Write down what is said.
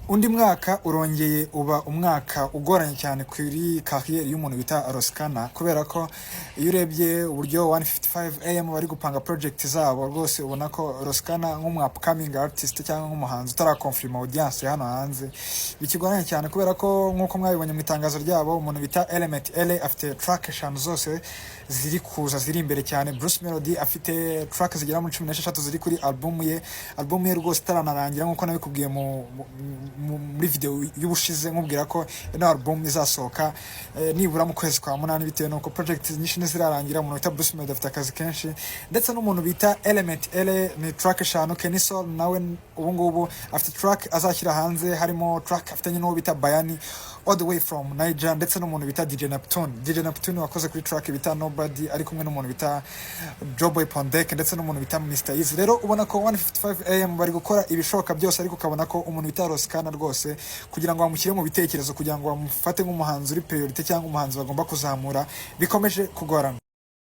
Undi mwaka urongeye uba umwaka ugoranye cyane kuri carrière y'umuntu bita Ross Kana, kubera ko iyo urebye uburyo 155 AM bari gupanga project zabo, rwose ubona ko Ross Kana nk'umu upcoming artist cyangwa nk'umuhanzi utarakonfirma audience hano hanze bikigoranye cyane, kubera ko nk'uko mwabibonye mu itangazo ryabo, umuntu bita Element Eleeeh afite track eshanu zose ziri kuza ziri imbere cyane. Bruce Melody afite track zigera muri 16 ziri kuri album ye, album ye rwose itaranarangira, nk'uko nabikubwiye muri video y'ubushize, nkubwira ko ino album izasohoka nibura mu kwezi kwa munani, bitewe n'uko project nyinshi ntizirarangira. Umuntu bita Bruce Melody afite akazi kenshi, ndetse n'umuntu bita Element Eleeeh ni track eshanu. Kenny Sol nawe ubu ngubu afite track azashyira hanze, harimo track afitanye n'uwo bita Bayani all the way from Niger, ndetse n'umuntu bita DJ Neptune. DJ Neptune wakoze kuri track bita Nobody ari kumwe n'umuntu bita Joeboy Pondek ndetse n'umuntu bita Mr Eazi. Rero ubona ko 155 AM bari gukora ibishoboka byose, ariko ukabona ko umuntu bita Ross Kana rwose, kugira ngo bamushyire mu bitekerezo, kugira ngo bamufate nk'umuhanzi uri priority cyangwa umuhanzi bagomba kuzamura, bikomeje kugorana.